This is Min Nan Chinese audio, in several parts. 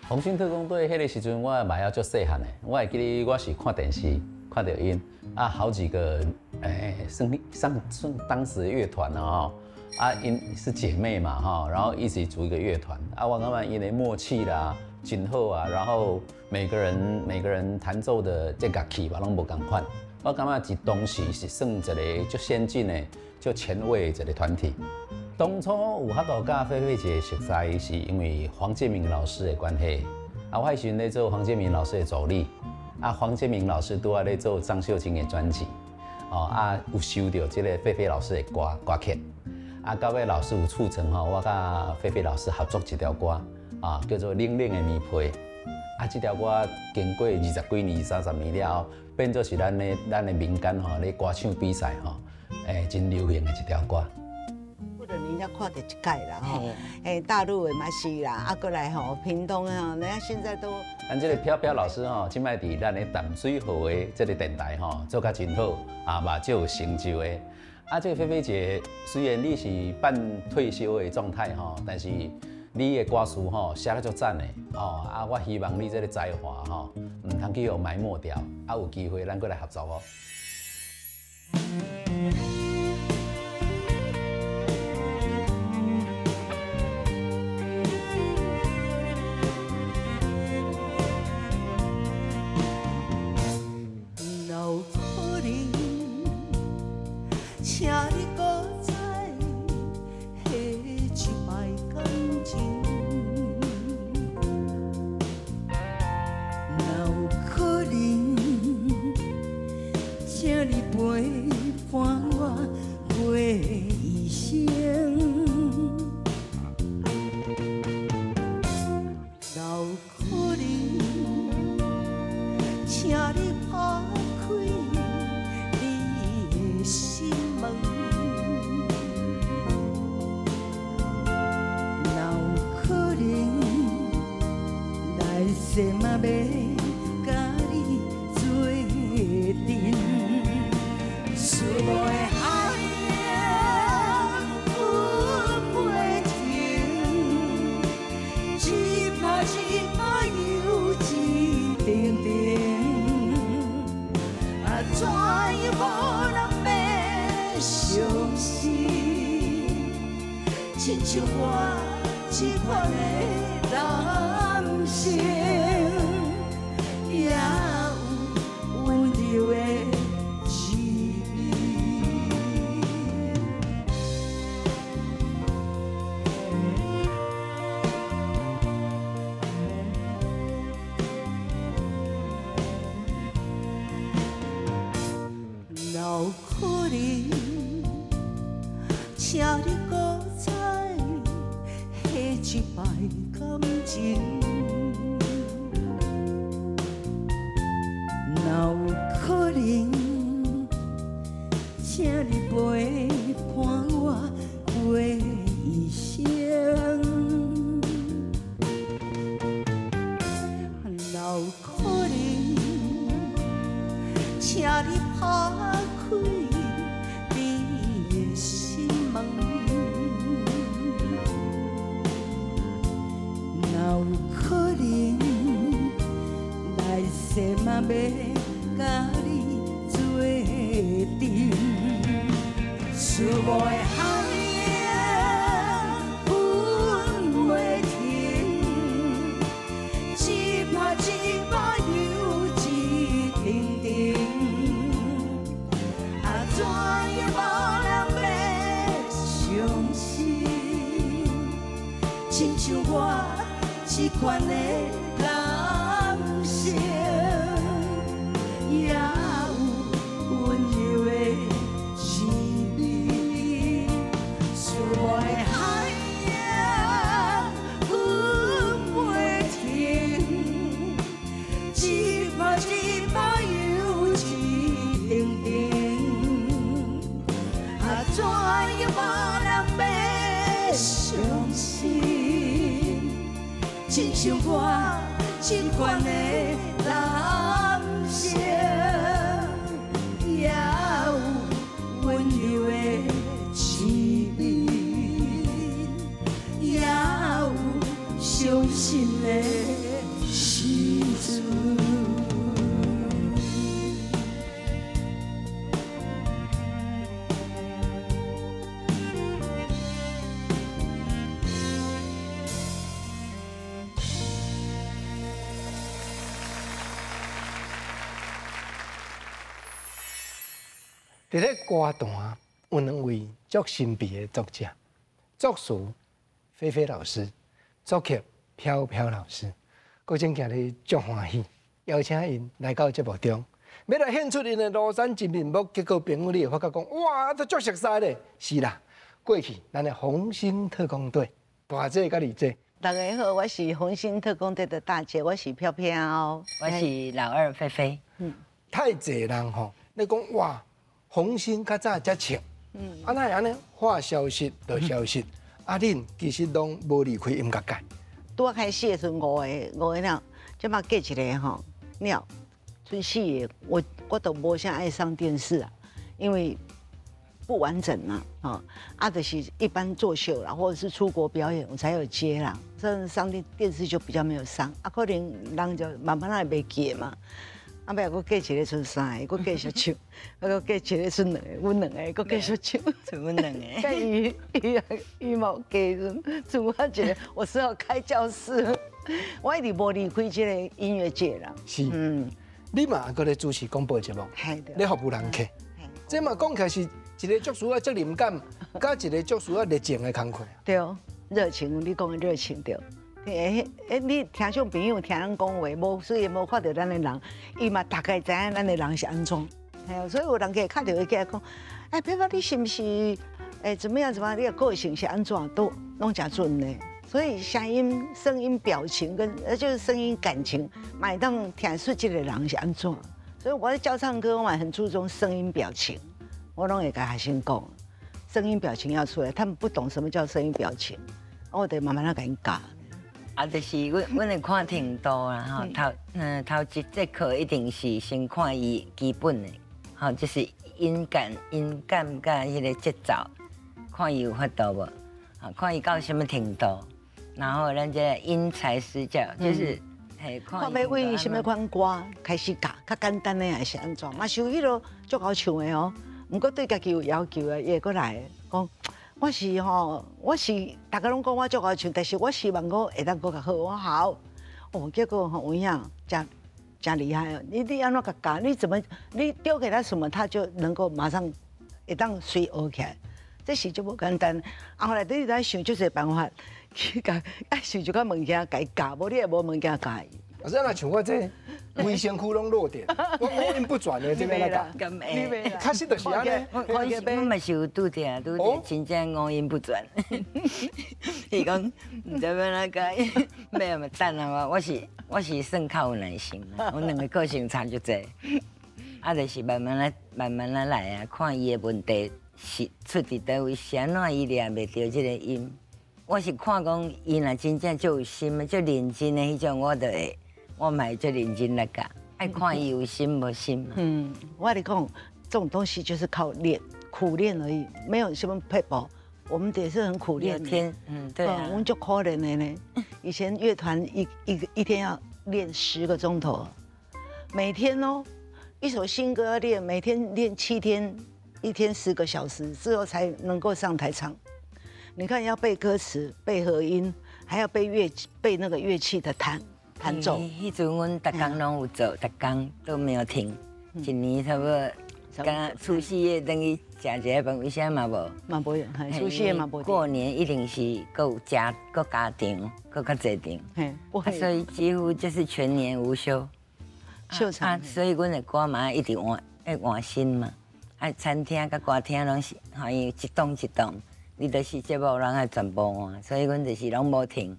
紅星特工隊彼个時陣，我嘛猶足細漢的，我會記得我是看電視看著𪜶啊，好幾個算算算當時的樂團啊吼，啊𪜶是姐妹嘛吼，然後一起組一個樂團啊，我感覺𪜶的默契啦真好啊，然後每個人彈奏的這樂器嘛攏無仝款，我感覺佇當時是算一個足先進的、足前衛的一個團體。當初有法度佮菲菲姐熟似，是因為黃建明老師的關係。啊，我彼時陣咧做黃建明老師的助理，啊，黃建明老師拄仔咧做張秀晶的專輯，哦，啊，有收著這个菲菲老師的歌歌曲，啊，到尾老師有促成吼，我佮菲菲老師合作一條歌，啊，叫做《冷冷的棉被》。啊，這條歌經過20幾年、30年了後，變做是咱的民間吼咧歌唱比賽吼，真流行的一條歌。人家看著一屆啦吼，大陸的嘛是啦，啊，過來吼，屏東吼，人家現在都。咱這個飄飄老師吼，這擺佇咱的淡水河的這个電台吼，做甲真好，啊嘛足有成就的。啊，這个菲菲姐雖然你是半退休的狀態吼，但是你的歌詞吼寫得足讚的哦。啊，我希望你這个才華吼，毋通去予埋沒掉。啊，有機會咱閣來合作哦。請你閣再彼一擺感情，若有可能，請你陪伴我過一生。若有可能，請你拍開你的心門。若有可能，來世嘛欲佮你做陣。思慕的海洋阮袂停，一拍一拍又一阵阵，啊，怎样无人欲相信？親像我這款的男生，也有溫柔的一面。若有可能，請你閣再彼一擺感情。若有可能，請你陪伴我過一生。若有可能，請你拍開你的心門。若有可能，來世嘛欲佮你做陣。思慕的海洋阮袂停，一拍一拍又一阵阵，啊，怎样无人欲相信？親像我這款的男生，也有溫柔的一面。思慕的海洋阮袂停，一拍一拍又一阵阵，啊，怎样无人欲相信？親像我這款的男生，也有溫柔的一面，也有傷心的。时阵。伫咧歌坛有两位足神秘的作者，作词菲菲老师，作曲飘飘老师。国珍今日足欢喜，邀请𪜶来到节目中，欲来献出𪜶的庐山真面目。结果朋友你会发觉讲，哇，都足熟似咧。是啦，过去咱的红星特工队大姐佮二姐。大家好，我是红星特工队的大姐，我是飘飘，我是老二菲菲。太济人吼，你讲哇。红星较早才唱，啊哪会按呢？话消失就消失，啊恁其实拢无离开音乐界。拄仔开始的时阵五个，五个了，这马加一个吼，了，賰四个，我都无啥爱上电视啊，因为不完整嘛，吼，啊就是一般作秀啦，或者是出国表演，我才有接啦。这上电视就比较没有上，啊可能人就慢慢仔会袂记得嘛。啊，尾仔阁加一个賰三个，阁继续唱，啊，阁加一个賰两个，阮两个阁继续唱，賰阮两个。伊伊伊嘛有加賰我一个，我只好开教室。我一直无离开这个音乐界啦。是，你嘛阁咧主持广播节目，咧服务人客，这嘛讲起来是一个足需要责任感，佮一个足需要热情的工课。对，热情，你讲的热情对。欸欸，你听众朋友听咱讲话，无虽然无看著咱的人，伊嘛大概知影咱的人是按怎。嘿啊，所以有人会敲电话过来讲，哎，飘飘你是毋是？欸，怎么样怎么样？你的个性是按怎都拢诚准的。所以声音、声音表情跟就是声音感情，嘛会当听出这个人是按怎。所以我咧教唱歌，我嘛很注重声音表情，我拢会共学生讲，声音表情要出来。他们不懂什么叫声音表情，我得慢慢仔共𪜶教。啊，就是阮会看程度啦，吼，头一节课一定是先看伊基本的，吼，就是音感、音感佮彼个节奏，看伊有法度无，看伊到啥物程度，然后咱这个因材施教，就是嘿，看欲为啥物款歌开始教，较简单的还是按怎，嘛是有彼落足𠢕唱的哦，毋过对家己有要求的，伊会阁来讲。我是吼，我是逐家拢讲我足𠢕唱，但是我希望讲会当阁较好。我好，哦，结果吼有影，诚诚厉害哦！你按怎共教？你怎么你丢给他什么，他就能够马上会当随学起来，这是足无简单。啊，后来你在想足济办法去共，爱想一寡物件共伊教，无你也无物件教伊。老师，若像我这规身躯拢弱点，我五音不全的，这欲按怎教？确实就是按呢。我嘛是有拄著，拄著真正五音不全。伊讲毋知欲按怎教，欲嘛等啊我，我是算较有耐心，我两个个性差足济。啊，就是慢慢仔慢慢仔来啊，看伊的问题是出伫佗位，是按怎伊掠袂著这个音。我是看讲伊若真正足有心的、足认真的彼种，我就会。我嘛会足认真来教，爱看伊有心无心嘛。我跟你讲，这种东西就是靠练，苦练而已，没有什么撇步。我们也是很苦练的。天，对啊。我们足苦练的呢。以前乐团一天要练10个钟头，每天哦，一首新歌要练，每天练7天，一天10个小时之后才能够上台唱。你看要背歌词、背和音，还要背乐背那个乐器的弹。弹奏。彼阵阮逐工拢有做，逐工都没有停，一年差不多，敢除夕夜等于食一个饭，为啥嘛无？嘛无用，除夕夜嘛无。过年一定是阁有食，阁加场，阁较济场。嘿，所以几乎就是全年无休。秀场。所以阮的歌嘛一直换，爱换新嘛。啊，餐厅佮歌厅拢是，吼，伊一档一档，你就是节目拢爱全部换，所以阮就是拢无停。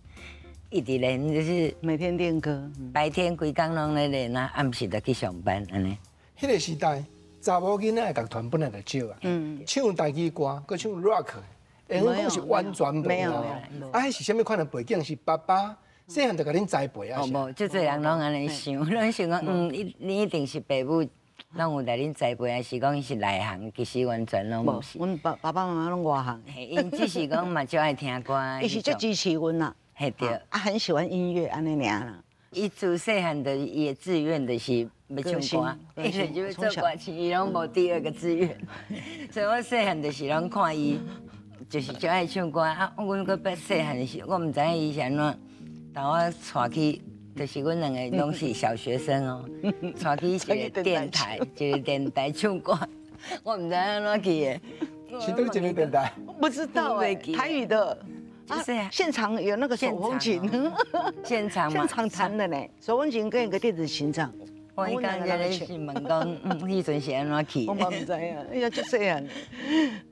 一直练，就是每天练歌，白天规工拢咧练啊，暗时就去上班按呢。彼个时代，查某囡仔的乐团本来就少啊，唱台语歌，阁唱 rock，会用讲是完全无啊。啊，彼是啥物款的背景？是爸爸细汉就共恁栽培啊？哦，无，足济人拢按呢想，拢想讲，你一定是爸母拢有来恁栽培，还是讲是内行？其实完全拢毋是。阮爸爸妈妈拢外行，𪜶只是讲嘛，足爱听歌。伊是足支持阮啦。嘿对。啊，很喜欢音乐，按呢尔啦。伊自细汉的伊的志愿就是欲唱歌，伊就是欲做歌星，伊拢无第二个志愿。所以我细汉就是拢看伊，就是就爱唱歌啊。阮阁捌细汉的时，我毋知影伊是按怎，但我带去，就是阮两个拢是小学生哦，带去一个电台，一个电台唱歌，我毋知按怎去的。是佗一个电台？不知道哎，台语的。就是现场有那个手风琴，现场现场弹的呢，手风琴跟一个电子琴唱。我刚才咧是问讲，彼阵是按怎去？我嘛毋知影，哎呀，足细汉。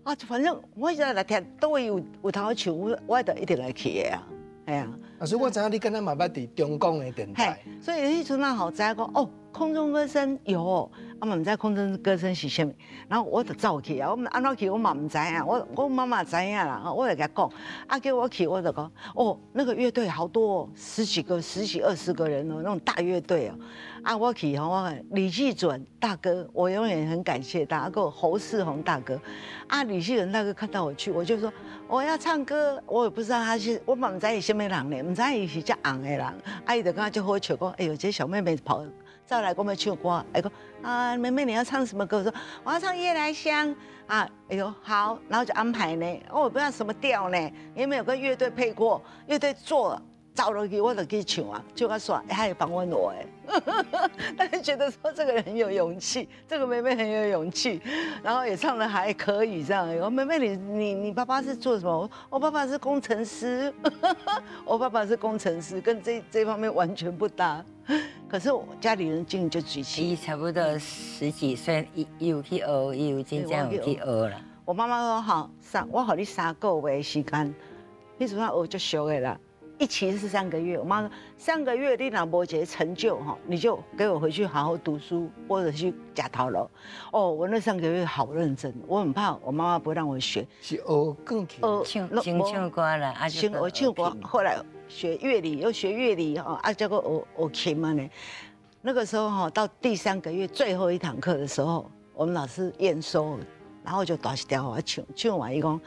啊，反正我现在来听，都会有头唱，我就一定会去的啊，系啊。老师，我知影你敢若嘛捌伫中广的电台，所以彼阵啊吼知影讲哦，空中歌声有，啊嘛毋知空中歌声是啥物，然后我就走去啊，我按怎去我嘛毋知影，我妈妈知影啦，我就共伊讲，啊叫我去我就讲，哦，那个乐队好多哦，十几个、十几二十个人哦，那种大乐队哦，啊我去吼，我李济准大哥，我永远很感谢他，还有侯世宏大哥，啊李济准大哥看到我去，我就说我要唱歌，我也不知道他是，我嘛毋知伊啥物人呢，毋知伊是遮红的人，啊伊就感觉足好笑，讲哎哟，这小妹妹跑。再来，我欲唱歌，伊讲啊，妹妹你要唱什么歌？我说我要唱《夜来香》啊，哎呦好，然后就安排呢，哦，我不知道什么调呢，因为没有跟乐队配过，乐队做走落去我就去唱啊，唱到煞，他也访问我哎，但是觉得说这个人很有勇气，这个妹妹很有勇气，然后也唱得还可以这样。我妹妹你爸爸是做什么？我爸爸是工程师，我爸爸是工程师，跟这方面完全不搭。可是我家里人进就举起。伊差不多十几岁，伊有去学，伊有真正有去学啦。我妈妈说好，我予你三个月时间，你怎么学就俗的啦。一期是3个月，我妈说3个月你若无一个成就哈，你就给我回去好好读书，或者去食头路。哦，我那3个月好认真，我很怕我妈妈不让我学。是学钢琴，唱先唱歌啦，先学唱歌，后来学乐理，又学乐理哈，啊，结果学学琴嘛呢。那个时候哈，到第3个月最后一堂课的时候，我们老师验收，然后就大一条我唱，唱完伊讲，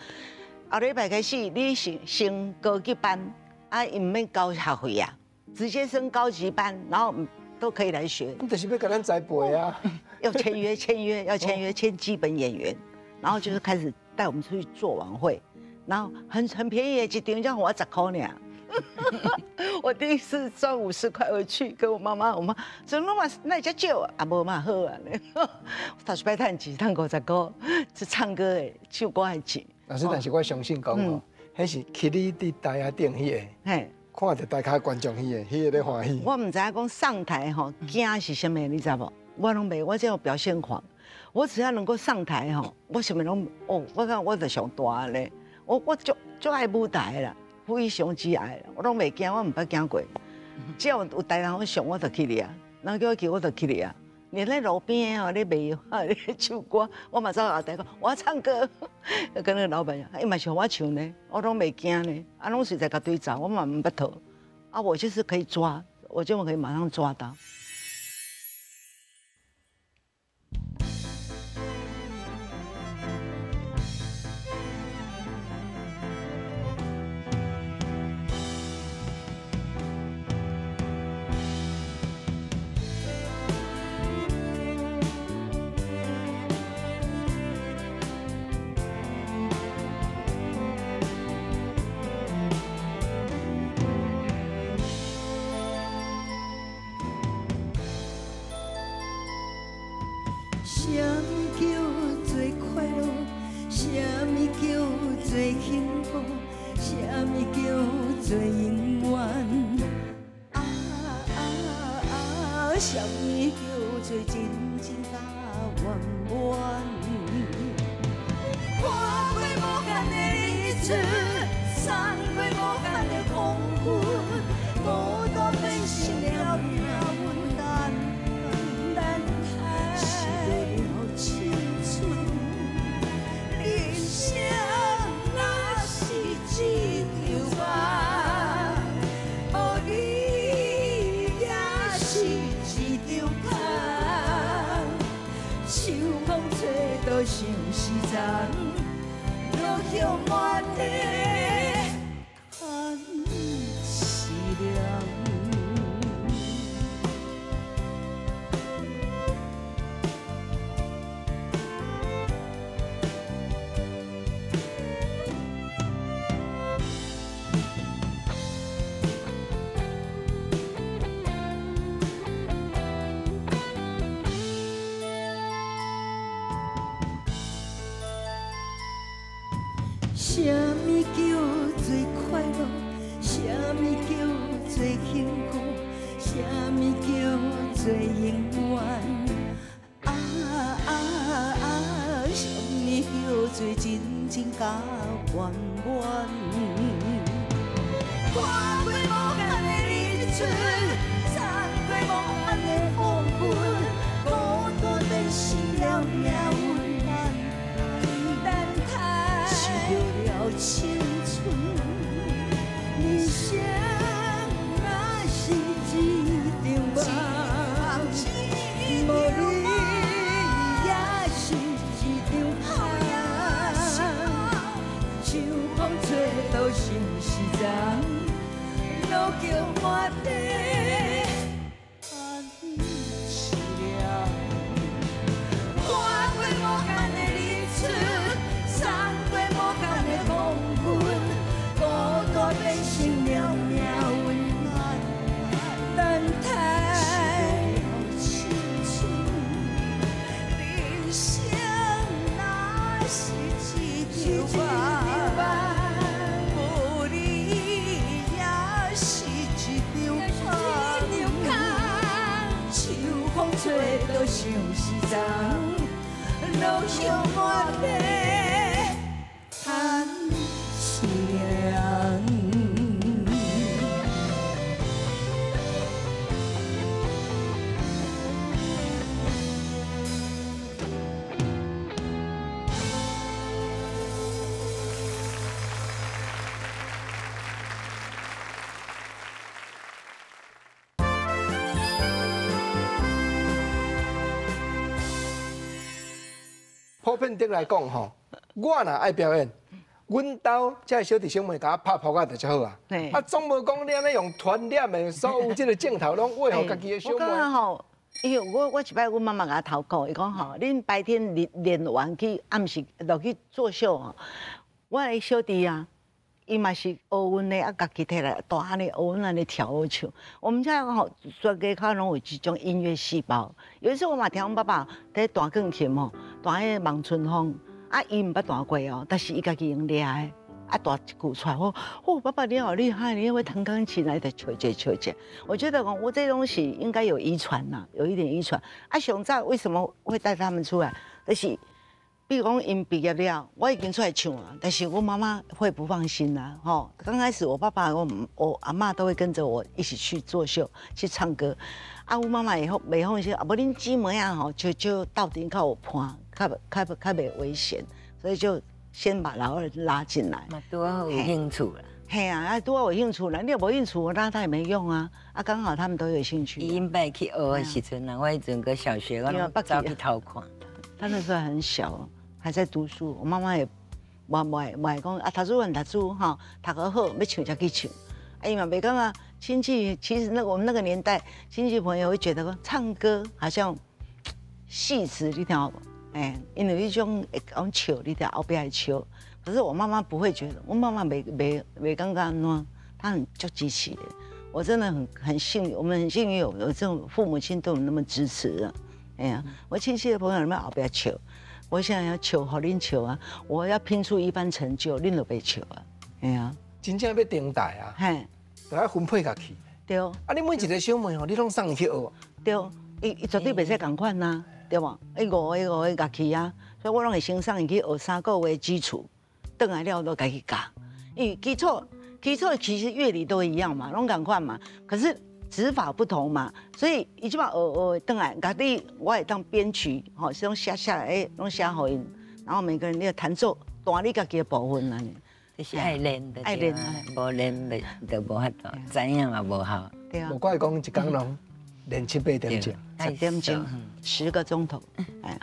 后礼拜开始你升高级班。啊，伊毋免交学费啊，直接升高级班，然后都可以来学。你就是欲共咱栽培啊？要签约，签约，要签约，签基本演员，然后就是开始带我们出去做晚会，然后很便宜，一场才予我10块尔。我第一次赚50块回去，跟我妈妈，我妈怎么嘛那遮少啊？啊无嘛好啊，我头一摆趁钱，趁50块，是唱歌的，唱歌的钱。老师，但是我相信讲哦。彼是起你伫台仔顶彼个，嘿，看著台下观众彼个咧欢喜。我毋知影讲上台吼惊是啥物，你知无？我拢袂，我这种表现狂，我只要能够上台吼，我啥物拢哦，我讲我就上大咧，我足爱舞台啦，非常之爱啦，我拢袂惊，我毋捌惊过。只要有台人我上，我就去咧啊，人叫我去我就去咧啊。连咧路边哦，咧卖啊，咧唱歌，我嘛走后台讲，我要唱歌，跟那个老板讲，伊嘛是予我唱呢，我拢袂惊呢，啊，拢随在共对走，我嘛毋捌逃，啊，我就是可以抓，我就可以马上抓到。啥物叫做快乐？啥物叫做幸福？啥物叫做永远？啊啊啊！啥物叫做真情甲圆满？看过无仝的日出，送过无仝的黄昏，孤单变成了命运。青春，人生若是一场梦，无你也是一场空。想讲找到相思丛，落叶满地叹凄凉。做永远？啊啊啊！啥物叫做真情佮甘愿？看过无仝的日出，送过无仝的黄昏，孤单变成了命运，等待失去了青春，人生若是一场梦，无你也是一场空。秋风吹倒心是重，落脚满地叹凄凉。看过无仝的日出，送过无仝的黄昏，孤单变成了命运，等待青春。人生若是一场梦，无你也是一场空。秋风吹倒相思重，落叶满地叹凄凉。普遍的来讲吼，我若爱表演，阮兜这小弟小妹共我拍扑仔就才好啊。啊，总无讲你按呢用团练的所有这个镜头拢喂予家己的小妹。我感觉吼，因为我一摆阮妈妈共我头讲，伊讲吼，恁白天练练完去暗时落去做秀吼，我的小弟啊，伊嘛是学阮的，啊，家己提来弹按呢，学阮按呢跳舞唱。我们家吼，全家口拢有这种音乐细胞。有一次我嘛听阮爸爸伫弹钢琴吼，弹彼个《望春风》，啊，伊毋捌弹过哦，但是伊家己用掠的，啊，弹一句出来，我哦，爸爸你好厉害，你会弹钢琴来，就笑一笑一。我觉得讲我这东西应该有遗传呐，有一点遗传。啊，上早为什么会带他们出来？就是。比如讲，𪜶毕业了，我已经出来唱啊，但是我妈妈会不放心啦，吼。刚开始我爸爸、我阿嬷都会跟着我一起去做秀、去唱歌，啊，我妈妈也袂放心，啊，无恁姊妹啊吼，就斗阵较有伴，较袂危险，所以就先把老二拉进来。嘛，拄好有兴趣啦。嘿啊，啊，拄好有兴趣啦，你若无兴趣，我拉他也没用啊。啊，刚好他们都有兴趣。伊摆去学的时阵啊，我彼阵阁小学，我拢走去偷看。他那时候很小，还在读书。我妈妈也，无无讲啊，读书很读书哈，读个好，欲唱才去唱。哎嘛，袂感觉亲戚，其实那个我们那个年代，亲戚朋友会觉得讲唱歌好像戏子，你听无？哎，因为彼种会讲笑，你听后壁会笑。可是我妈妈不会觉得，我妈妈袂感觉按怎，她很足支持的。我真的很幸运，我们很幸运有这种父母亲对我们那么支持啊。哎呀，我亲戚的朋友你们后壁笑，我现在要笑，予恁笑啊！我要拼出一番成就，恁就袂笑啊！哎呀，真正欲登台啊，嘿，就爱分配家去。对。啊，你每一个小妹吼，你拢送去学。对，伊绝对袂使仝款呐，对无？伊五个五个乐器啊，所以我拢会先送伊去学3个月基础，转来了都家己教。因为基础其实乐理都一样嘛，拢仝款嘛，可是指法不同嘛，所以伊这摆学学转来，家己我会当编曲，吼，是拢写写来，拢写予𪜶，然后每个人你要弹奏，弹你家己的部分啊。就是爱练的，爱练，无练袂就无法度，知影嘛无效。对啊。无怪讲一工拢练7、8点钟，10点钟，10个钟头。哎呀，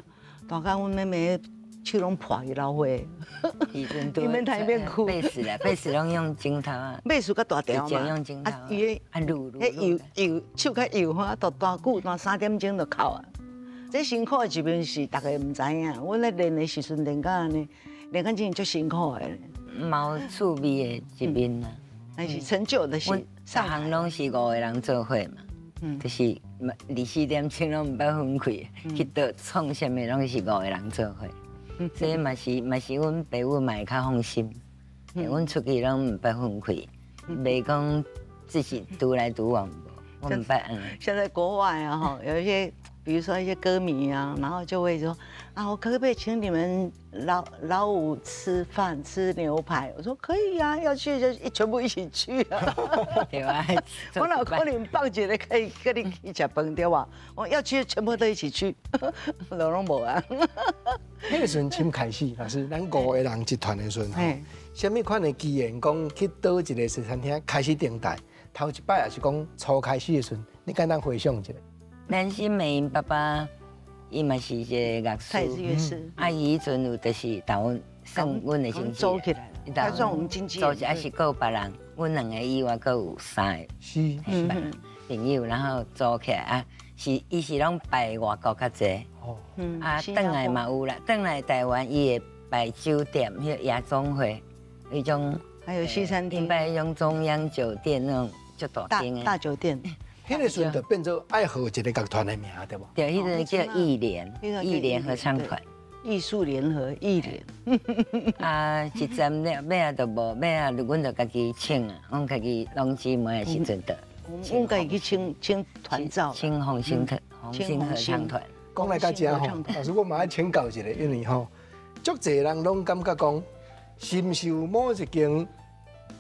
大家阮妹妹手拢破去流血，一边弹一边哭。贝斯啦，贝斯拢用指头啊，贝斯较大条嘛，用指头。啊，伊啊，撸撸，彼油油手较油吼，啊，弹久弹3点钟就哭啊。这辛苦的一面是大家毋知影，阮咧练的时阵练到按呢，练到真正足辛苦的。嘛有趣味的一面啦，但是成就的是，逐项拢是5个人做伙嘛，就是24点钟拢毋捌分开，去佗创啥物拢是5个人做伙，所以嘛是阮爸母嘛会较放心，阮出去拢毋捌分开，袂讲只是独来独往无。我毋捌按呢。像在國外啊，哈，有一些，比如說一些歌迷啊，然後就會說啊，我可不可以請你們老老五吃飯吃牛排？我說可以啊，要去就全部一起去啊。對啊，我哪可能放一个可以跟你去食飯對吧？我要去全部都一起去，攏攏無啊。彼个時陣先開始，老師，咱五個人一團的時陣，啥物款的機緣，講去佗一个西餐廳開始登台，頭一擺也是講初開始的時陣，你簡單回想一下。咱新美𪜶爸爸，伊嘛是一个樂他也是樂師。啊，伊彼陣有就是投算阮的經紀組起來，他算我們經紀人。組織還是閣有別人，阮兩個以外閣有三個朋友，然後組起來啊，是伊是攏擺外國較濟。哦，啊，轉來嘛有啦，轉來台灣伊會擺酒店，彼個夜總會，彼種，還有西餐廳，擺彼種中央酒店那種足大間的大酒店。彼個時陣就變做愛號一個樂團的名，對無？對，彼個叫藝聯，藝聯合唱團，藝術聯合藝聯。啊，一陣了，尾仔就無，尾仔阮就家己請啊，阮家己攏姊妹的時陣就，阮家己去請請團照，請紅星團，紅星合唱團。講來到這吼，老師我嘛愛請教一下，因為吼，足濟人攏感覺講，是毋是有某一間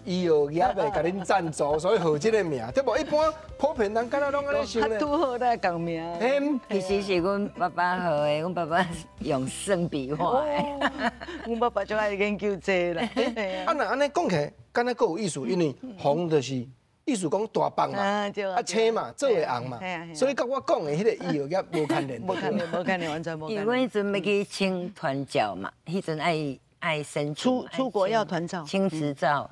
醫藥業會共恁贊助，所以號這個名，對無？一般普遍人敢若攏按呢想咧。拄好來共名。其實是阮爸爸號的，阮爸爸用算筆畫的。阮爸爸就愛研究這個啦。啊，若按呢講起來，敢若閣有意思，因為紅就是意思講大棒嘛，啊青嘛，做會紅嘛，所以佮我講的彼個醫藥業無關聯。無關聯，無關聯，完全無關聯。因為阮彼陣欲去請團照嘛，彼陣愛愛申請出國要團照，請執照。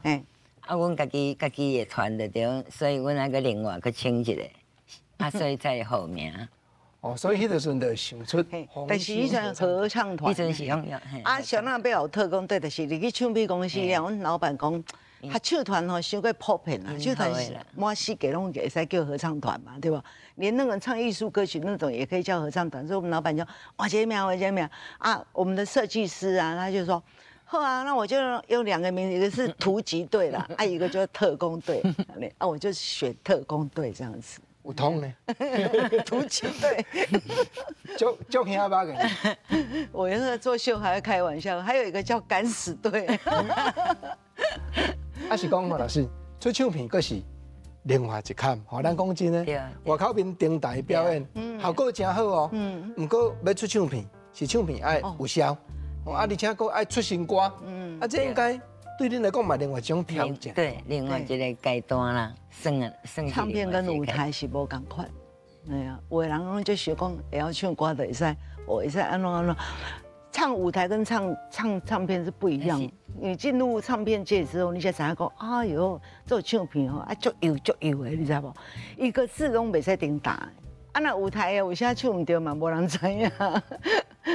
啊，阮家己家己的團就對，所以阮愛閣另外閣請一個，啊，所以才會號名。哦，所以彼個時陣就想出，但是彼陣合唱團，彼陣是用啊，小那欲有特工隊，就是入去唱片公司了，阮老闆講，合唱團吼，傷過普遍啦，唱團滿世界攏會使叫合唱團嘛，對吧？連那個唱藝術歌曲那種也可以叫合唱團，所以我們老闆就換這個名，換這個名啊，我們的設計師啊，他就說。好啊，那我就用兩個名字，一個是突擊隊啦，啊，一個就是特工隊，啊，我就選特工隊這樣子。有通呢？突擊隊，足足兄巴嘅。我原來做秀還會開玩笑，還有一個叫敢死隊。啊是講老師出唱片閣是另外一坎，吼，咱講真的，外口面登台表演，效果真好哦。毋過欲出唱片，是唱片愛有銷。啊，而且閣愛出新歌，啊，這應該對恁來講嘛，另外一種挑戰。對，另外一個階段啦，算啊，算唱片跟舞台是無仝款。哎呀，有的人攏就想講會曉唱歌就會使，哦，會使按怎按怎。唱舞台跟唱唱唱片是不一樣。你進入唱片界之後，你才知影講，哎喲，做唱片吼，啊，足油足油的，你知無？一個字攏袂使重打。啊，若舞台有啥唱毋對嘛，無人知影。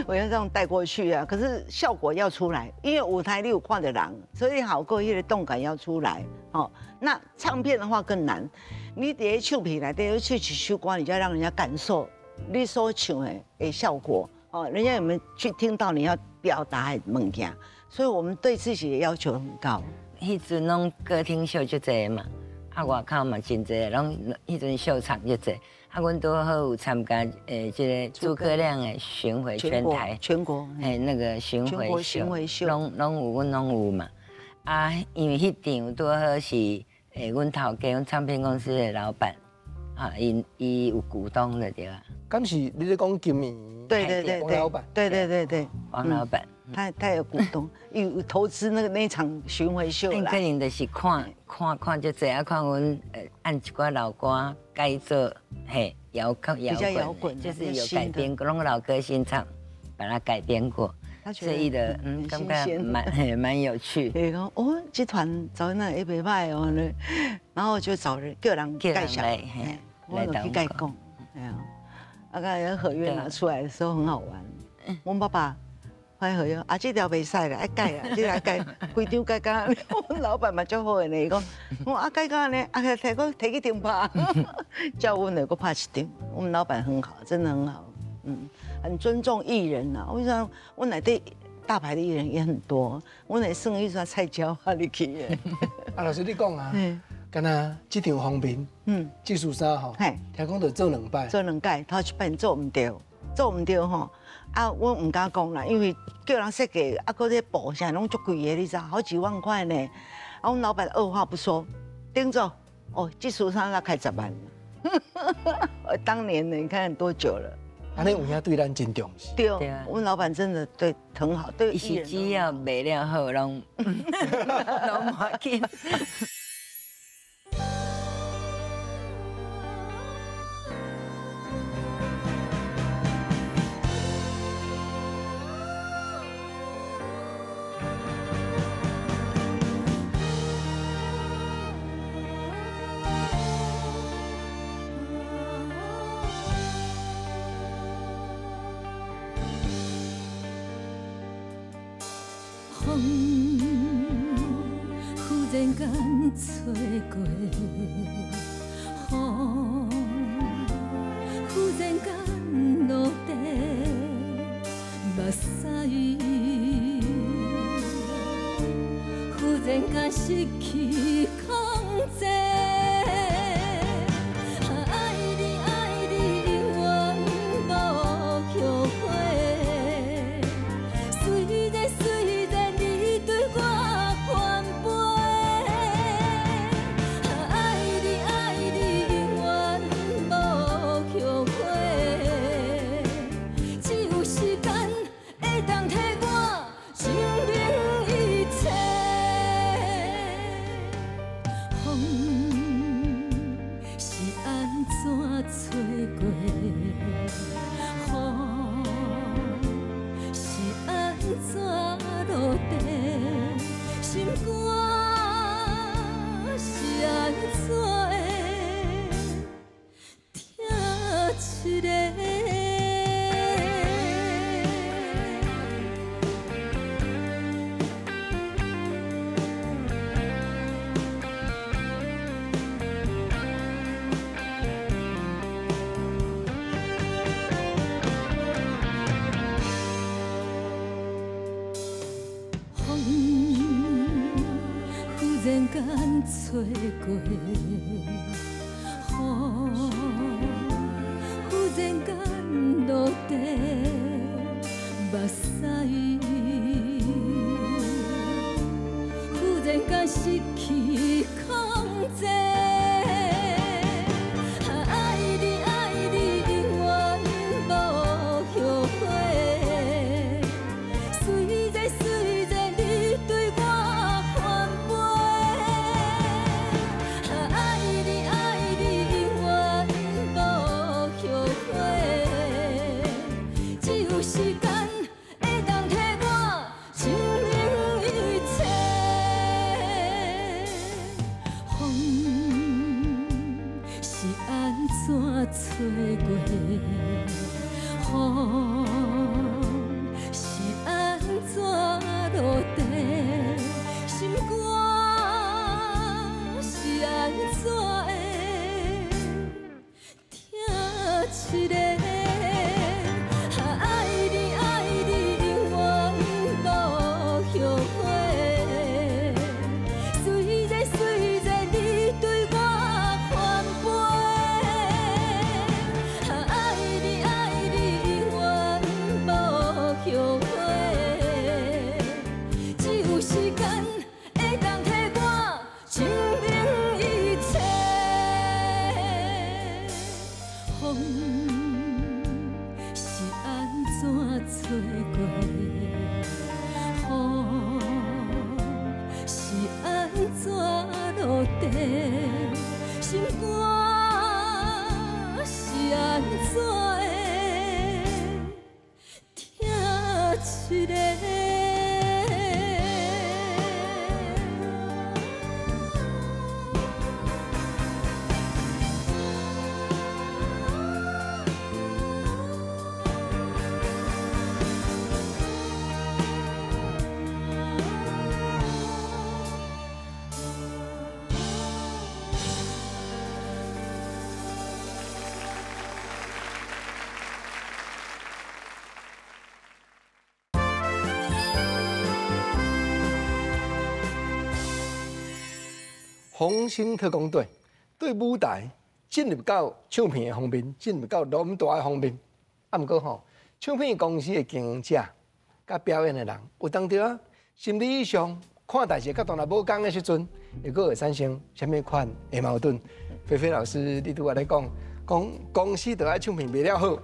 我要這樣帶過去啊，可是效果要出來，因為舞台你有看著人，所以效果彼個動感要出來。哦，那唱片的話更難，你佇唱片內底唱一首歌，你就要讓人家感受你所唱的效果。哦，人家有沒有去聽到你要表達的物件？所以我們對自己的要求很高。彼陣攏歌廳秀足濟嘛，啊外口嘛真濟，攏彼陣秀場足濟。啊，阮拄好有參加這個諸葛亮的巡迴全台，全國，那個巡迴秀，攏攏有，阮攏有嘛。啊，因為彼場拄好是阮頭家，阮唱片公司的老闆，啊，𪜶伊有股東的對啊。敢是你咧講金魚？對對對，王老闆。對對對對，王老闆，他有股東，有投資那個那場巡迴秀啦。可能就是看看看這濟啊，看阮按一寡老歌改做嘿搖滾，比較搖滾，就是有改編，攏老歌新唱，把它改編過，所以的感覺蠻蠻有趣。伊講哦，這團找那會袂䆀哦，然後就找人叫人介紹，我就去共伊講，哎呀，啊個合約拿出來的時候很好玩，阮爸爸拍合約，啊這條袂使啦，愛改啊，這條改，規張改甲，阮老闆嘛足好的呢，伊講，我啊改甲按呢，啊提閣提去重拍，叫阮來閣拍一張。我們老闆很好，真的很好，嗯，很尊重藝人吶。為啥？阮內底大牌的藝人也很多，阮會算一算菜鳥啊，入去的。啊，老師你講啊，敢若這場封面，這束衫吼，聽講就做兩擺，做兩擺，頭一擺做毋著，做毋著吼。啊，我毋敢講啦，因為叫人設計，啊，閣這布啥攏足貴的，你知？好幾萬塊呢。啊，阮老闆二話不說，頂做。哦，這束衫才開10萬。當年呢，你看多久了？按呢有影對咱真重視。對，阮老闆真的對很好，對。伊是只要賣了好，攏攏無要緊。風忽然間吹過，風忽然間落地，目屎忽然間失去控制。愛你愛你永遠無後悔，雖然雖然你對我反背，愛你愛你永遠無後悔，只有時間會當替我證明一切。風是按怎吹過？風是按怎落地？心肝是按怎會疼一个？風忽然間吹過，風忽然間落地，目屎忽然間失去控制。愛你愛你永遠無後悔，雖然雖然你對我反背，愛你愛你永遠無後悔，只有時間會當替我證明一切。風是按怎吹過？風是按怎落地？心肝是按怎會疼一个？愛你愛你永遠無後悔，雖然雖然你對我反背，愛你愛你永遠無後悔，只有時間會當替我證明一切。風是按怎吹過？風是按怎落地？心肝是按怎會疼一个？紅星特工隊對舞台進入到唱片的方面，進入到偌大的方面，啊，毋過吼，唱片公司的經營者佮表演的人，有當時啊，心理上看代誌角度若無仝的時陣，會閣會產生啥物款的矛盾？菲菲老師，你拄仔咧講，講公司著愛唱片賣了好，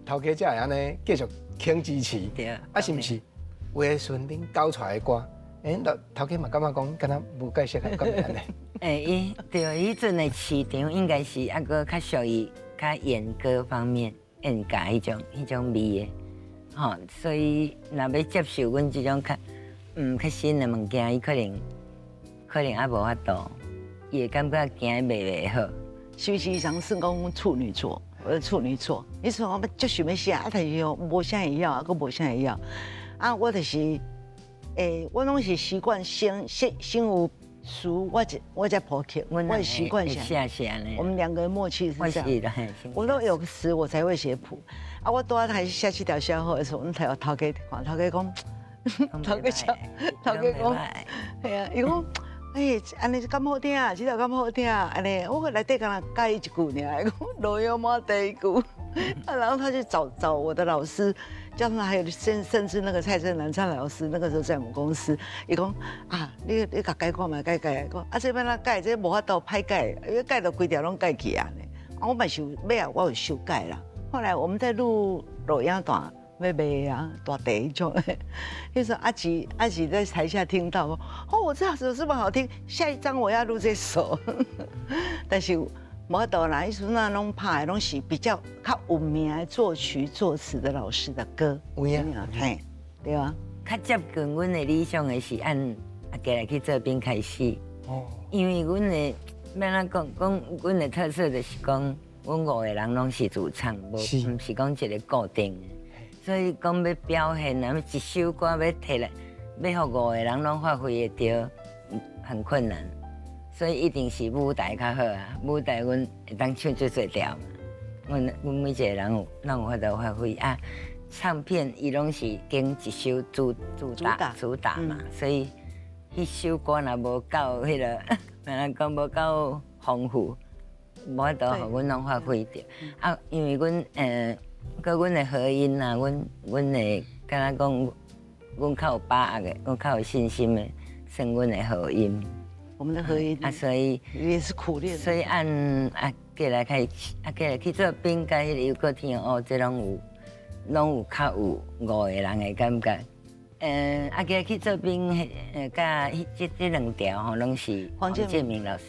頭家才會按呢繼續肯支持，啊，是毋是？有的時陣恁交出來的歌，欸，頭家嘛感覺講，敢若無介適合，敢是按呢？欸，伊對，彼陣的市場應該是猶閣較屬於較演歌方面，演歌彼種味的，吼，所以若欲接受阮這種較新的物件，伊可能猶無法度，伊會感覺驚賣袂好。是毋是常算講處女座？我是處女座，你說我欲足想欲寫，啊，但是吼無啥會曉，啊，閣無啥會曉，啊，我就是，我攏是習慣先有詞，我才譜曲，我習慣寫寫呢。我們兩個默契是這樣，我都有詞我才會寫譜。啊，我拄仔開始寫這條寫好的時候，阮頭家看，頭家講，頭家笑，頭家講，係啊，伊講，欸，按呢敢好聽啊？這條敢好聽啊？按呢，我內底敢若佮意一句爾，伊講路遙滿第一句，啊，然後他就找我的老師，叫他還有甚至那個蔡振南蔡老師，那個時候在我們公司，伊講啊，你共改看覓改改，講啊這欲按怎改，這無法度歹改，因為改就規條攏改去啊呢。啊，我嘛是有尾仔我有修改啦。後來我們在錄錄影帶欲賣啊，大地彼種，彼時阿吉阿吉在台下聽到，哦，這首這麼好聽，下一張我要錄這首。但是無法度啦，彼時陣攏拍的攏是比較較有名的作曲作詞的老師的歌。有影，嘿，對啊。較接近阮的理想的是按阿杰來去做兵開始。哦。因為阮的欲按怎講，講阮的特色就是講，阮五個人攏是主唱，無毋是講一個固定的。所以講欲表現啊，一首歌欲提來，欲予五個人攏發揮會著，很困難。所以一定是舞台較好啊，舞台阮會當唱足濟條嘛。阮每一個人有攏有法度發揮啊。唱片伊攏是經一首主打嘛，所以彼首歌若無夠彼個，按怎講無夠豐富，無法度予阮攏發揮著。啊，因為阮閣阮的和音啊，阮會敢若講，阮較有把握的，阮較有信心的，算阮的和音。我們的和音啊，所以也是苦練。所以按啊過來開始，啊過來去做兵共彼個遊郭天哦，這攏有較有五個人的感覺。啊，過來去做兵，佮這兩條吼，攏是黃建明老師。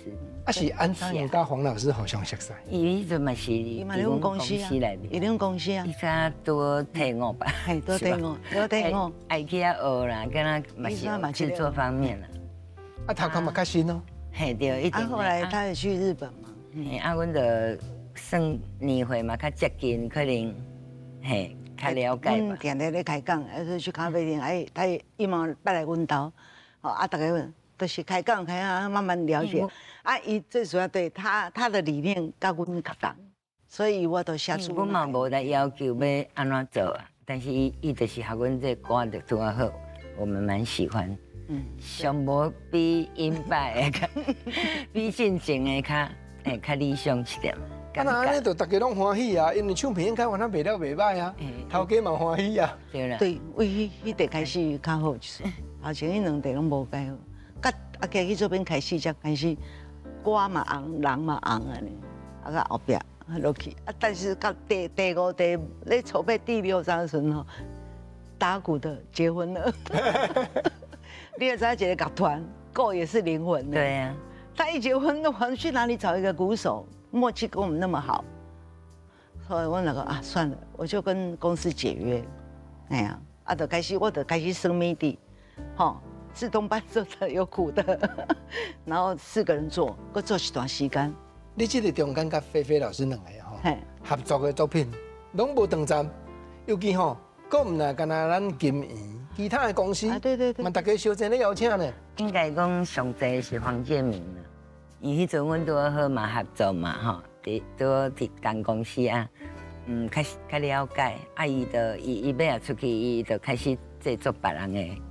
啊，是按怎樣佮黃老師互相熟似？伊彼陣嘛是，伊嘛佇阮公司啊，伊佇阮公司啊。伊才拄退伍吧？係，拄退伍，拄退伍。愛去遐學啦，敢若嘛是製作方面啦。啊，頭殼嘛較新哦。嘿，對，一定。啊，後來他也去日本嘛。嘿，啊，阮就算年歲嘛較接近，可能嘿較了解吧。定定咧開講，啊，去咖啡店，哎，他伊嘛捌來阮兜，吼啊，逐家都是開講開啊，慢慢了解。啊，伊最主要對他的理念佮阮較仝，所以我都寫出。阮嘛無來要求欲按怎做啊，但是伊就是予阮這歌就拄仔好，我們蠻喜歡。上無比𪜶擺的較，比進前的較會較理想一點。啊，那按呢就逐家攏歡喜啊，因為唱片應該原來賣了袂䆀啊，頭家嘛歡喜啊。對啦。對，為彼彼塊開始較好，就是頭前彼兩塊攏無介好，佮啊加去做兵開始才開始歌嘛紅，人嘛紅按呢，啊佮後壁落去啊，但是到第五、第咧籌備第六張的時陣吼，打鼓的結婚了。你也知影一個樂團，鼓也是靈魂。對啊，他一結婚，我去哪裡找一個鼓手？默契跟我們那麼好，後來我那個啊，算了，我就跟公司解約。哎呀，啊，就開始，我就開始算 MIDI，吼，自動伴奏的有鼓的，然後四個人做，閣做一段時間。你這個中間佮菲菲老師兩個吼合作的作品，攏無斷站，尤其吼，閣毋若干焦咱金圓，其他的公司，啊對對對，嘛逐家相爭咧邀請呢。應該講上濟是黃建明啦，因為彼陣阮拄好嘛合作嘛吼，佇拄好佇仝公司啊，較了解，啊伊就伊尾仔出去，伊就開始製作別人的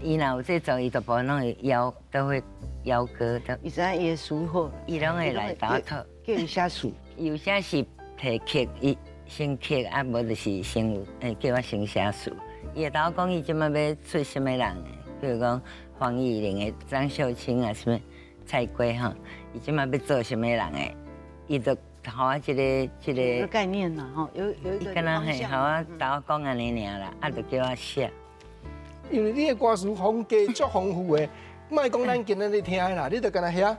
伊若有這做，伊就無攏會邀，都會邀歌的。伊知影伊的詞好，伊攏會來打托，叫伊寫詞。有啥是提曲，伊先曲，啊無就是先有，叫我先寫詞。伊會頭講伊這擺欲出啥物人的，比如講黃義玲的張秀清啊，啥物蔡圭吼，伊這擺欲做啥物人的，伊就予我這個概念啦，吼，有一個敢若嘿，予我頭講按呢爾啦，啊，就叫我寫。因為你的歌詞風格足豐富的，莫講咱今仔日聽的啦，你就干焦遐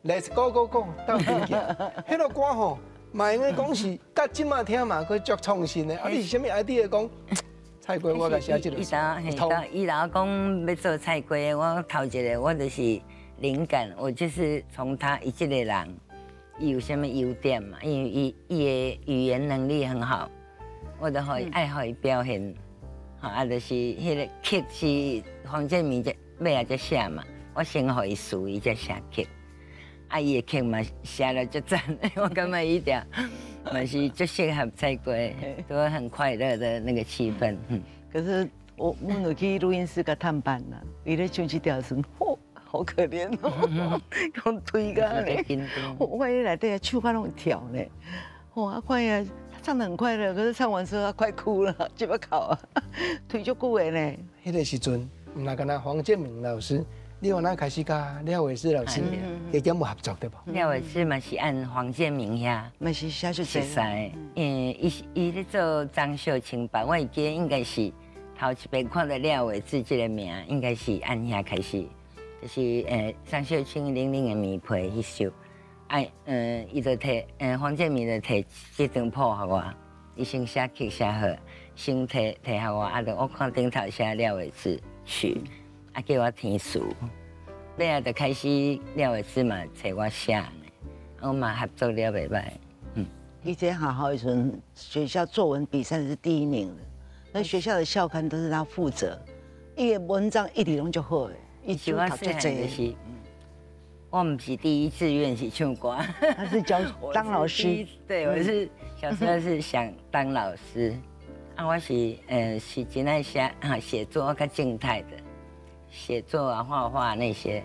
Let's go go go 鬥陣行，彼个歌吼，嘛會用講是佮這馬聽嘛，閣足創新的。啊，你是啥物 idea 講菜瓜我來寫這個？伊頭講欲做菜瓜，我頭一个我就是靈感，我就是從他伊這個人，伊有啥物優點嘛？因為伊的語言能力很好，我就予伊愛予伊表現。啊，就是彼个曲是黃建明這尾仔才寫嘛，我先予伊詞，伊才寫曲。啊，伊的曲嘛寫了足讚，我感覺伊條嘛是足適合菜瓜，都很快樂的那個氣氛。可是我有去錄音室共探班啦，伊咧唱這條時，吼，好可憐哦，講推甲呢，我看伊內底唱甲攏會跳呢，哇，看伊。唱得很快樂，可是唱完之後他快哭了，這麼哭啊，推足久的呢。彼个時陣，毋若干焦黃建明老師，你有哪開始佮廖偉志老師加減有合作對無？廖偉志嘛是按黃建明遐，嘛是寫出熟似，因為伊咧做張秀清吧，我會記得應該是頭一遍看到廖偉志這個名，應該是按遐開始，就是張秀清冷冷的棉被彼首。哎，伊就提，黃建明就提這張譜予我，伊先寫曲寫好，先提提予我，啊，就我看頂頭寫廖偉志曲，啊，叫我填詞，尾仔就開始廖偉志嘛揣我寫，我嘛合作了袂䆀。以前好好時陣，學校作文比賽是第一名的，那學校的校刊都是他負責，伊的文章一直攏足好的，伊就我細漢就是。我毋是第一志願是唱歌，他是教當老師。對，我是小時候是想當老師，啊，我是是真愛寫寫作，我較靜態的寫作啊、畫畫那些。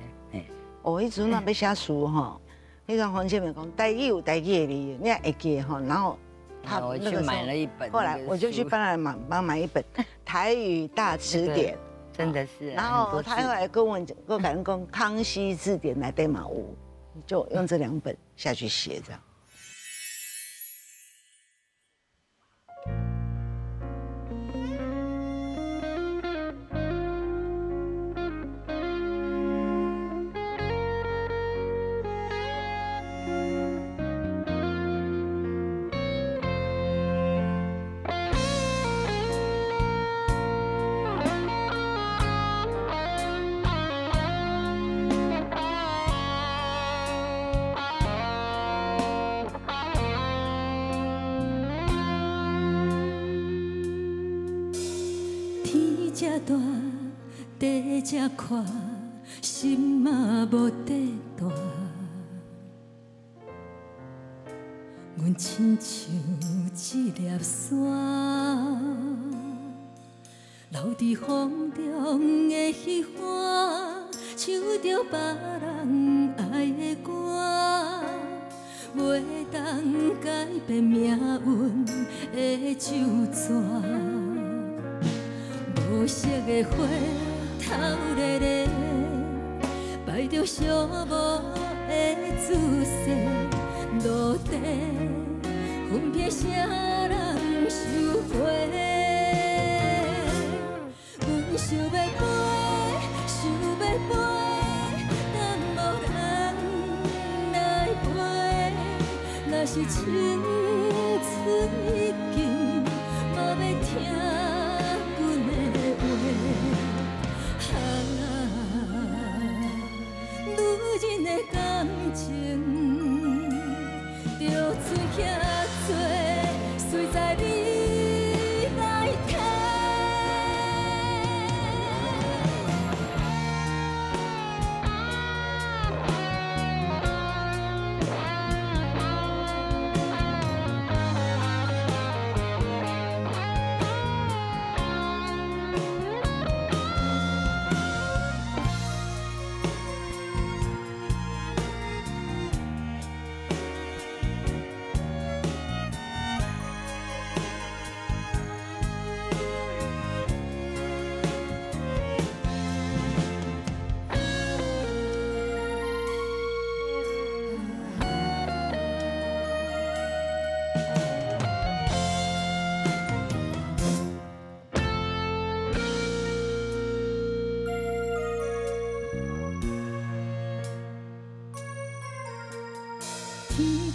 我彼陣若欲寫書吼，彼個黃建明講台語有台語的字，你也會記吼。然後他我去買了一本，後來我就去幫他買幫買一本台語大詞典。真的是，然後他後來跟我講，講《康熙字典》來對馬屋，就用這兩本下去寫這樣。地這寬，心嘛無底大。阮親像一粒沙，留佇風中的彼岸，唱著別人愛的歌，袂當改變命運的咒詛。無色的花透熱熱，擺著寂寞的姿勢，落地分別啥人受過？阮想欲飛，想欲飛，但無人來陪。若是青春已經，嘛欲聽阮的話。啊，女人的感情，就剩遐多，随在你来提。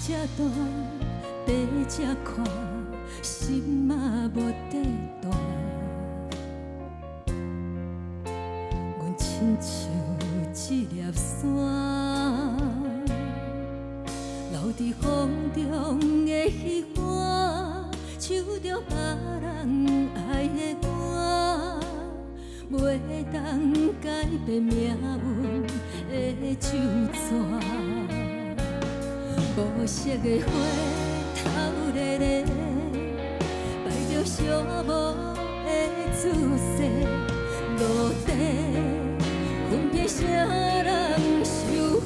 這大，地這寬，心嘛無塊大。阮親像一粒沙，留佇風中的彼岸，唱著別人愛的歌，袂當改變命運的咒詛。無色的花头咧咧，摆著寂寞的姿势，落地分别啥人收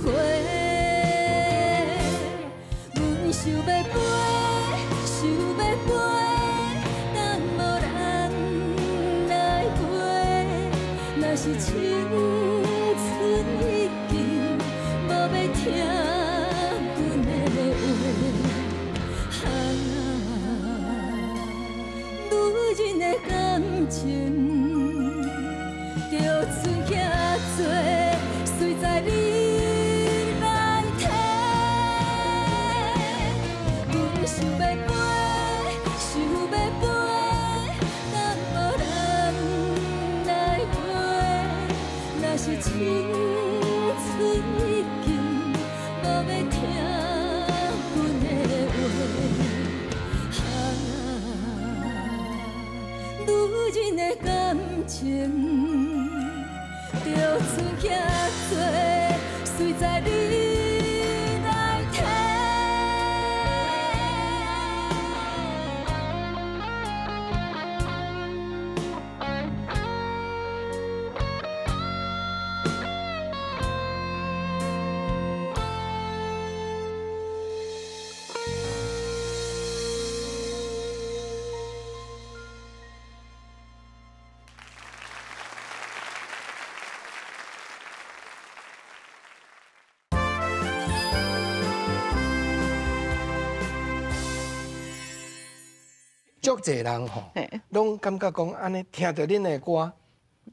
回？阮想欲飞，想欲飞，但无人来陪。若是青春已经无欲听阮的话，啊，女人的感情就剩遐多，随在你来提。阮想欲飞，想欲飞，但无人来陪。若是青春已经无欲听阮的话，啊，女人的感情就剩遐多，随在你来提。足濟人吼，攏感覺講按呢，聽著恁的歌，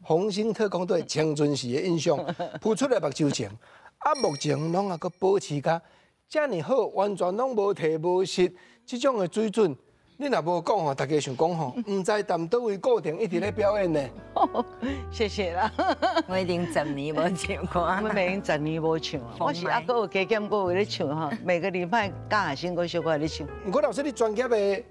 《紅星特工隊》青春時的印象，浮出來目睭前，啊，目前攏猶閣保持甲遮爾好，完全攏無提無失，這種的水準，你若無講吼，大家想講吼，毋知踮佗位固定一直咧表演呢。謝謝啦，我已經10年無唱歌，我已經10年無唱啊。我是猶閣有加減，閣有咧唱吼，每個禮拜教學生閣小可咧唱。毋過老師，你專業的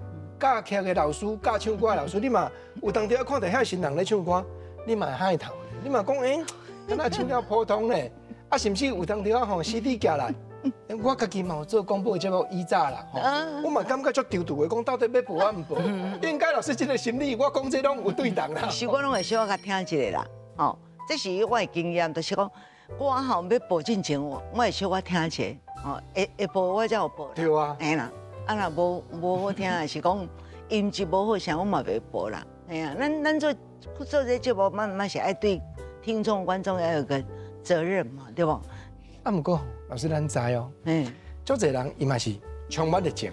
教劇的老師，教唱歌的老師，你嘛有當時看著遐新人咧唱歌，你嘛會害頭，你嘛講欸，敢若唱了普通咧，啊，甚至有當時吼 CD 寄來，我家己嘛有做廣播節目以早啦，吼，我嘛感覺足惆悵的，講到底欲播抑毋播？應該老師這個心理，我講這攏有對同啦。其實我攏會小可聽一下啦，吼，這是我的經驗，就是講歌吼欲播進前，我會小可聽一下，吼，會播我才有播。對啊。嘿啦。啊，若無好聽，還是講音質無好，啥我嘛袂播啦。嘿啊，咱做這節目，嘛是愛對聽眾觀眾要有個責任嘛，對無？啊，毋過老師咱知哦，足濟人伊嘛是充滿熱情，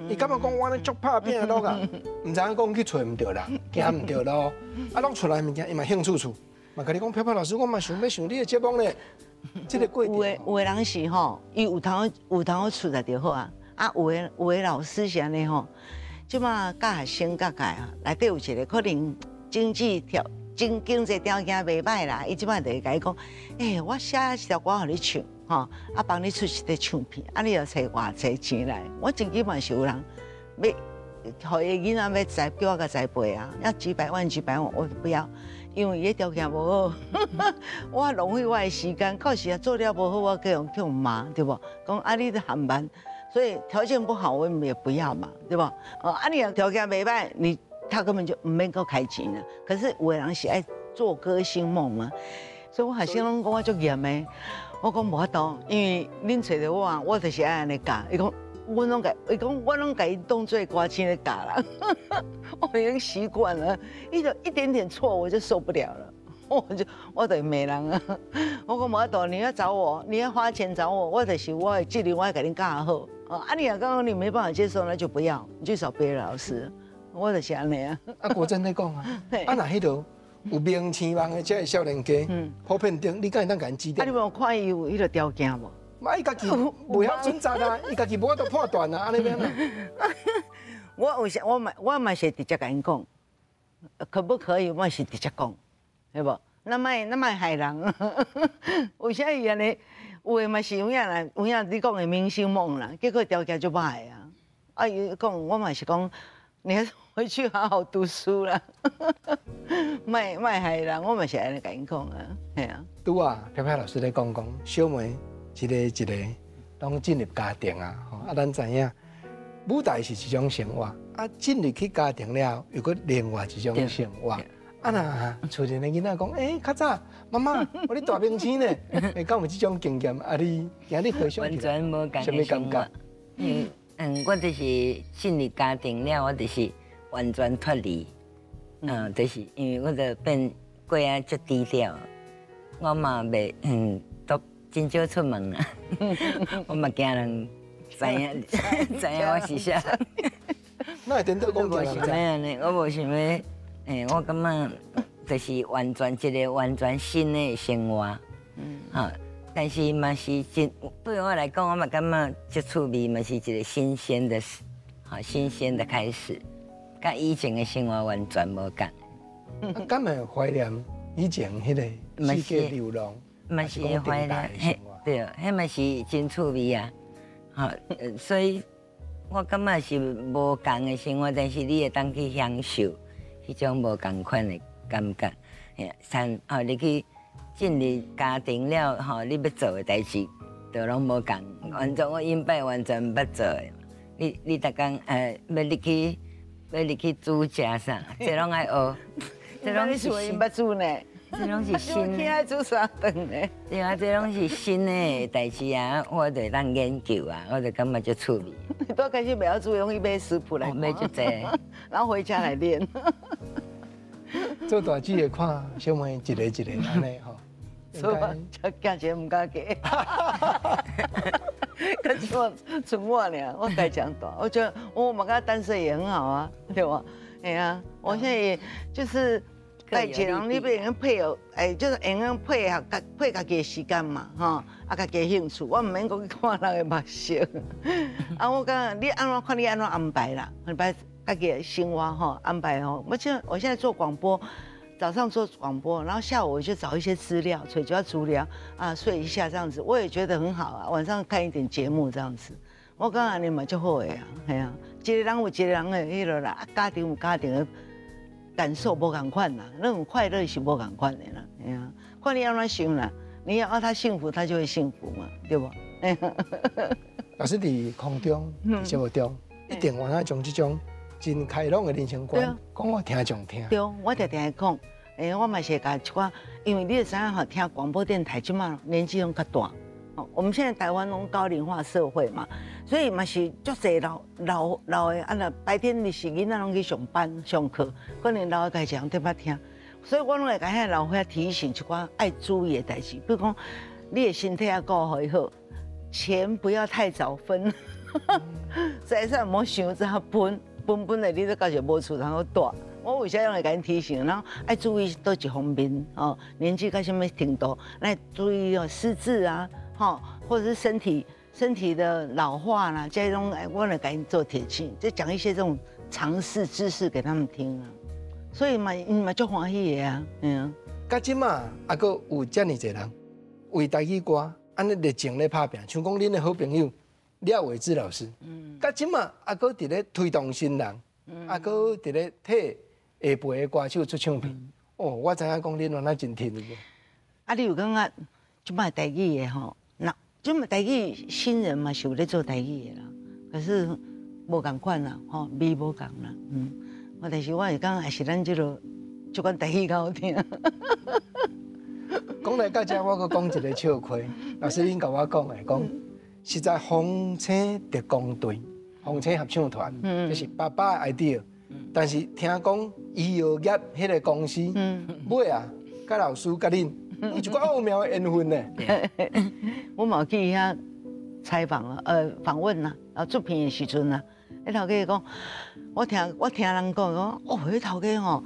伊感覺講我咧足拍拼落啊，毋知影講去揣毋著人，行毋著路，啊，攏出來物件伊嘛興趣趣，嘛共你講飄飄老師，我嘛想欲上你的節目咧，這個過程。有的人是吼，伊有通出來就好啊。啊，有的老師是按呢吼，這馬教學生教教啊，內底有一個可能經濟條經濟條件袂歹啦，伊這馬就會共伊講，欸，我寫一條歌予你唱，吼，啊，幫你出一個唱片，啊，你又揣偌濟錢來？我前幾嘛是有人欲，予伊囡仔欲栽，叫我共栽培啊，要幾百萬幾百萬，我不要，因為伊條件無好，我浪費我的時間，到時啊做了無好，我閣用去予罵，對無？講啊，你咧含慢。所以條件不好，我們也不要嘛，對吧？哦，啊，你條件袂歹，你他根本就毋免閣開錢啦。可是有的人是愛做歌星夢嘛，所以我學生攏講我足嚴的，我講無法度，因為恁揣著我，我就是愛按呢教。伊講，阮攏共，伊講我攏共伊當做歌星咧教啦，我已經習慣了，一點點錯我就受不了了。我就罵人啊！我講無法度，你要找我，你要花錢找我，我就是我的責任，我愛共恁教好。啊，你若剛剛你沒辦法接受，那就不要，你去找別的老師。我就是按呢啊。啊，國珍咧講啊，啊，若彼度有明星夢的這个少年家，普遍頂，你敢會當共𪜶指點？啊，你無看伊有彼個條件無？嘛，伊家己袂曉準則啊，伊家己無法度判斷啊，按呢欲按怎？我有時我嘛是直接共𪜶講，可不可以？我是直接講，對無？咱莫害人。為啥伊按呢？有的嘛是有影啦，有影你講的明星夢啦，結果條件就歹啊。啊，伊講我嘛是講，你還是回去好好讀書啦，莫莫害人，我嘛是按呢共𪜶講啊，係啊。拄啊，飄飄老師咧講講，小妹一個一個攏進入家庭啊，吼啊，咱知影舞台是一種生活，啊，進入去家庭了後，又閣另外一種生活。啊若厝裡的囡仔講，欸，較早媽媽，我咧大明星呢，欸，敢有這種經驗？啊，你今日回想完全無仝啥物感覺？嗯，我就是進入家庭了，我就是完全脫離，就是因為我就變過啊足低調，我嘛袂都真少出門啊，我嘛驚人知影知影我是啥。那會顛倒講無想欲按呢，我無想欲，欸，我感覺就是完全一個完全新的生活，哈，但是嘛是真對我來講，我嘛感覺足趣味，嘛是一個新鮮的，好新鮮的開始，佮以前的生活完全無仝。敢會懷念以前彼個四界流浪，嘛是會懷念，彼對，彼嘛是真趣味啊，吼，所以我感覺是無仝的生活，但是你會當去享受彼種無仝款的感覺，嘿，像吼你去進入家庭了，吼，你欲做的代誌就攏無仝，完全我以擺完全毋捌做的。你逐工欲入去欲入去煮食啥，這攏愛學，這攏是新，捌煮呢，這攏是新的，愛煮三頓呢。對啊，這攏是新的代誌啊，我就會當研究啊，我就感覺足趣味。都開始袂曉煮，用去買食譜來買足濟，然後回家來練。做大姊的看小妹一個一個按呢吼，所以我價錢毋敢加。可是我賰我爾，我該講大，我覺得我嘛感覺單身也很好啊，對吧？哎呀，我現在也就是哎，一人你欲用配合，哎，就是會用配合配家己的時間嘛，吼，啊，家己的興趣，我毋免閣去看人的目色。啊，我感覺你按怎看你按怎安排啦，安排家己的生活吼，安排吼。我現在做廣播，早上做廣播，然後下午我就找一些資料，揣一寡資料啊，睡一下這樣子，我也覺得很好啊。晚上看一點節目這樣子，我感覺按呢嘛足好的啊，係啊，一個人有一個人的彼落啦，家庭有家庭的感受無仝款啦，那種快樂是無仝款的啦，係啊，看你按怎想啦，你要他幸福，他就會幸福嘛，對無？老師佇空中，佇節目中，一定有哪將這種真開朗的人生觀講予聽眾聽。對，我定定會講，欸，我嘛是會共一寡，因為你會知影吼，聽廣播電台這馬年紀攏較大，哦，我們現在台灣攏高齡化社會嘛，所以嘛是足濟老老老的，啊若白天的是囡仔攏去上班上課，可能老的家己人踮遐聽，所以我攏會共遐老歲仔提醒一寡愛注意的代誌，比如講你的身體愛顧予好，錢不要太早分，財產莫傷早分，分分的你都到時無厝通好蹛。我為啥攏會共𪜶提醒？然後愛注意佗一方面哦，年紀到啥物程度，來注意哦失智啊，吼，或者是身體的老化啦，這種我來共𪜶做提醒，就講一些這種常識知識給他們聽啊。所以嘛，𪜶嘛足歡喜的啊，嗯。到這馬猶閣有遮爾濟人為台語歌按呢熱情咧拍拚，像講恁的好朋友廖偉志老師，到這馬猶閣佇咧推動新人，猶閣佇咧替下輩的歌手出唱片。哦，我知影講恁原來真挺。啊，你有感覺這馬台語的吼？那這馬台語新人嘛是有咧做台語的啦，可是無仝款啦，吼味無仝啦，嗯。我但是我是感覺還是咱這個這款台語較好聽。講來到這，我閣講一個笑話。老師，恁共我講的，講實在風聲特攻隊、風聲合唱團，這是爸爸的 idea。但是聽講醫藥業彼個公司，尾啊，佮老師佮恁有一個奧妙的緣分呢。我嘛去遐採訪啊，訪問啦，啊，出片的時陣啊，彼頭家講，我聽人講講，哦，彼頭家吼，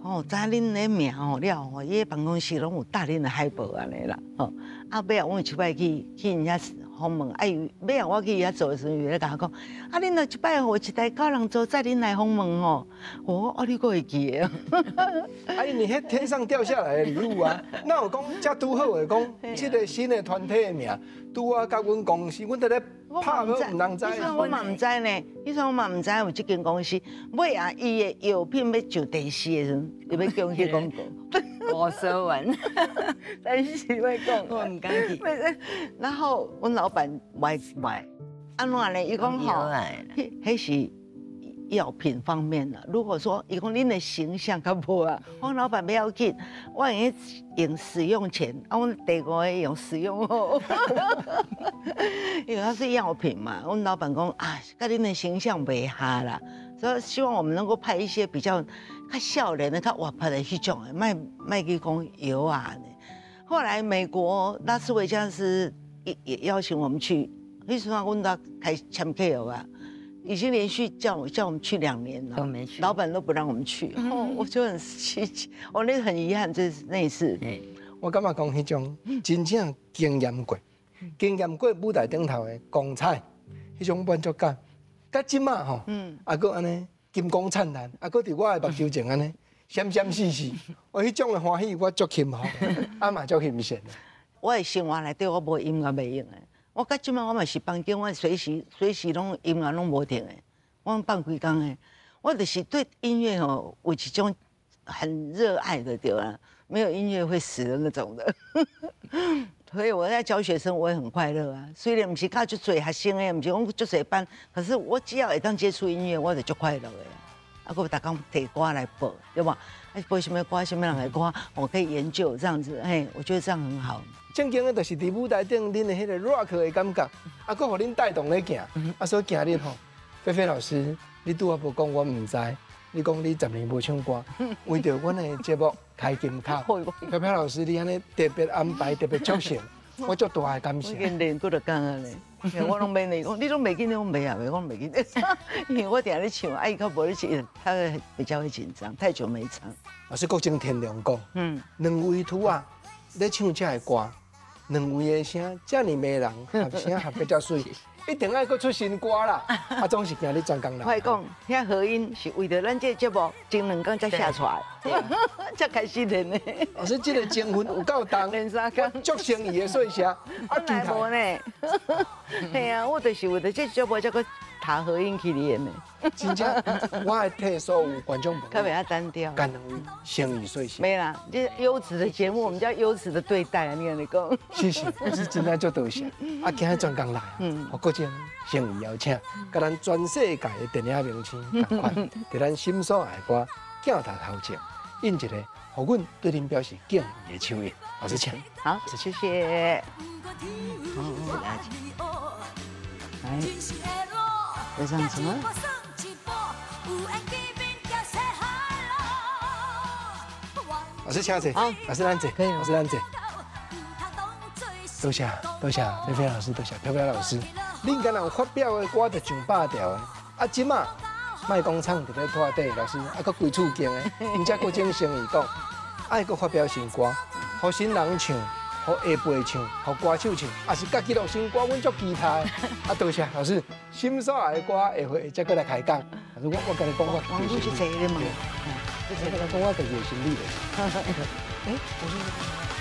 吼知恁的名吼了吼，伊的辦公室攏有貼恁的海報按呢啦，吼，啊尾仔阮有一擺去𪜶遐访问，啊，伊尾仔我去伊遐做的时阵，伊咧共我讲，啊，恁若一摆予一台九人座载恁来访问吼，我啊，你阁会记得？啊，因为彼天上掉下来的礼物啊，哪有讲遮拄好的讲，这个新的团体的名，拄啊佮阮公司，阮伫咧拍好毋通知。彼阵我嘛毋知呢，彼阵我嘛毋知有这间公司。尾仔伊的药品欲上电视的时阵，伊欲叫阮去广告。我说完，但是欲讲，我毋敢去。然后阮老板买买，按怎呢？伊讲吼，彼是药品方面的。如果说伊讲恁的形象较无啊，我老板不要紧，我会用使用权，啊，阮第五个用使用好，因为它是药品嘛。阮老板讲啊，佮恁的形象袂合啦，所以希望我们能够拍一些比较较少年的、较活泼的彼种的，莫莫去讲药啊。后来美国拉斯维加斯也邀请我们去，彼时阵阮都开签契约啊。已经连续叫我们去2年了，都没去，老板都不让我们去，哦，我就很气，我那很遗憾，这那一次。我感觉讲彼种真正经验过，经验过舞台顶头的光彩，彼种满足感，到这马吼，啊阁按呢金光灿烂，啊阁伫我的目睭前按呢闪闪烁烁，我彼种的欢喜我足幸福，啊嘛足欣羡的。我的生活内底我无音乐袂用的。我到这马我嘛是房间，我随时随时拢音乐拢无停的，我放规工的。我就是对音乐吼有一种很热爱的对啦，没有音乐会死的那种的。所以我在教学生，我也很快乐啊。虽然毋是教足济学生的，毋是讲足济班，可是我只要会当接触音乐，我就足快乐的。啊，阁逐工提歌来播，对无？啊，播啥物歌，啥物人的歌，我可以研究这样子，嘿，我觉得这样很好。正经的，就是伫舞台顶，恁的彼个 rock 的感觉，啊，阁予恁带动咧行，啊，所以今日吼，菲菲老师，你拄仔无讲，我毋知。你讲你10年无唱歌，为著阮的节目开金口，飘飘老师，你按呢特别安排，特别促成，我足大的感谢。我已经练几若工啊咧，我拢免练，讲你拢袂记得，我袂啊，袂，我袂记得，因为我定咧唱，啊，伊较无咧唱，他会比较会紧张，太久没唱。老师，国政天良讲，两位拄仔咧唱这个歌。两位的声遮尔迷人，合声合得遮媠，一定爱阁出新歌啦！啊，总是惊你专工来。我讲，遐和音是为著咱这个节目前两工才写出来，才开始练的。老师，这个情分有够重，练三工，足诚意的说声。啊，本来无呢。嘿啊，我就是为著这节目才阁踏和音去练的。真正，我会替所有观众朋友，较袂遐单调。共两位诚意说声。没啦，这优质的节目，我们叫优质的对待啊！你按呢讲。谢谢，我是真正足多谢。啊，今日专工来，予国政诚意邀请，佮咱全世界的电影明星仝款，伫咱心所爱的歌镜头头前，印一个，予阮对恁表示敬意的手印。老师请。好，谢谢。来，要这样子吗？老师请坐。好，老师咱坐。可以。老师咱坐。多谢，多谢，菲菲老师，多谢飘飘老师。恁敢若有发表的歌就上百条的，啊，这马莫讲唱伫咧拖底，老师啊，阁规厝间的，毋才阁种诚意讲，爱阁发表新歌，予新人唱，予下辈唱，予歌手唱，也是家己录新歌，阮足期待。啊，多谢老师，心所爱的歌下回再阁来开讲。如果我共你讲，我我去坐咧嘛，我共你讲，我家己的心理。哎，我说。